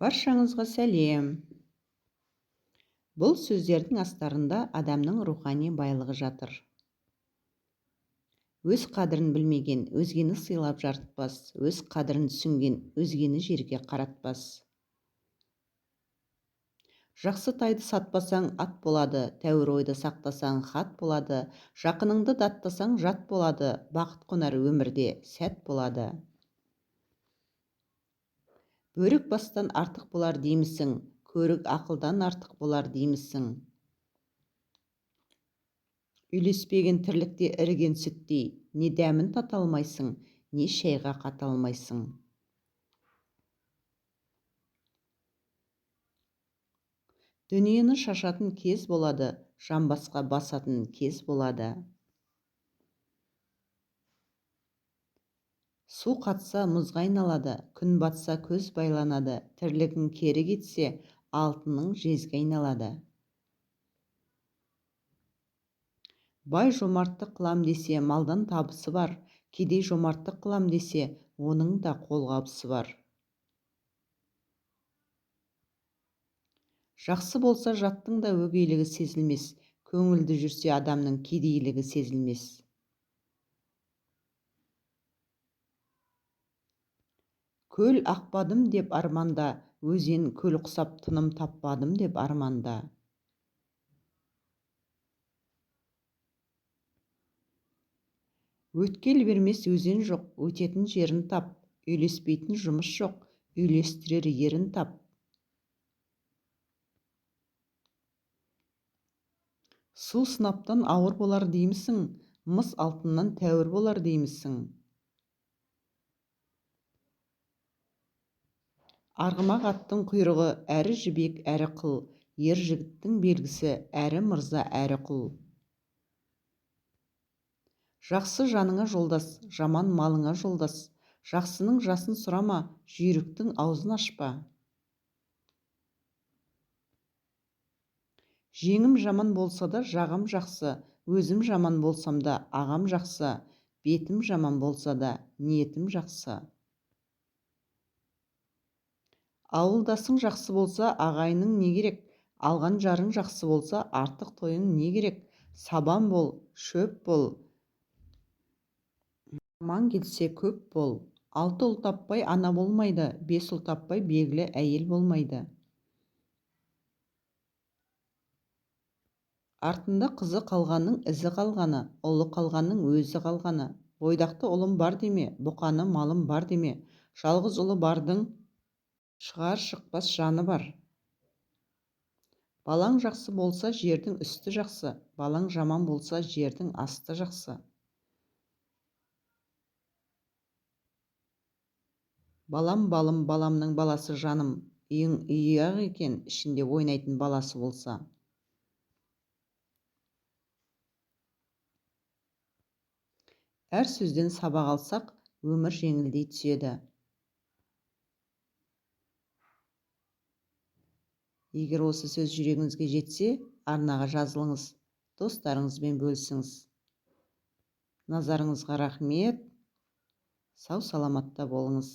Баршаңызға сәлем! Бұл сөздердің астарында адамның рухани байлығы жатыр. Өз қадірін білмеген өзгені сыйлап жарытпас, өз қадірін түсінген өзгені жерге қаратпас. Жақсы тайды сатпасаң, ат болады, тәуір ойды сақтасаң, хат болады, жақыныңды даттасаң, жат болады, бақыт қонар өмірде сәт болады. Бөрік бастан артық болар деймісің, көрік ақылдан артық болар деймісің. Үйлеспеген тірлікте іріген сүттей, не дәмін тата алмайсың, не шайға қата алмайсың. Дүниені шашатын кез болады, жамбасқа басатын кез болады. Су қатса, мұзға айналады, күн батса, көз байланады, тірлігің кері кетсе, алтының жезге айналады. Бай жомарттық қылам десе, малдан табысы бар, кедей жомарттық қылам десе, оның да қолғабысы бар. Жақсы болса, жаттың да өгейлігі сезілмес, көңілді жүрсе адамның кедейлігі сезілмес. Көл ақпадым деп арманда, өзен көл құсап тыным таппадым деп арманда. Өткел бермес өзен жоқ, өтетін жерін тап, үйлеспейтін жұмыс жоқ, үйлестірер ерін тап. Су сынаптан ауыр болар деймісің, мыс алтыннан тәуір болар деймісің. Арғымақ аттың құйрығы әрі жібек, әрі қыл, ер жігіттің белгісі әрі мырза, әрі құл. Жақсы жаныңа жолдас, жаман малыңа жолдас. Жақсының жасын сұрама, жүйріктің аузын ашпа. Жеңім жаман болса да, жағам жақсы, өзім жаман болсам да, ағам жақсы, бетім жаман болса да, ниетім жақсы. Ауылдасың жақсы болса, ағайының не керек, алған жарың жақсы болса, артық тойың не керек, сабан бол, шөп бол, аман келсе көп бол. 6 ұл таппай ана болмайды, 5 ұл таппай белгілі әйел болмайды. Артында қызы қалғанның ізі қалғаны, ұлы қалғанның өзі қалғаны. Бойдақты ұлым бар деме, бұқаны малым бар деме, жалғыз ұлы бардың шығар шықпас жаны бар. Балаң жақсы болса, жердің үсті жақсы, балаң жаман болса, жердің асты жақсы. Балам балым, баламның баласы жаным, үйің үй-ақ екен, ішінде ойнайтын баласы болса. Әр сөзден сабақ алсақ, өмір жеңілдей түседі. Егер осы сөз жүрегіңізге жетсе, арнаға жазылыңыз, достарыңызбен бөлісіңіз. Назарыңызға рахмет. Сау саламатта болыңыз.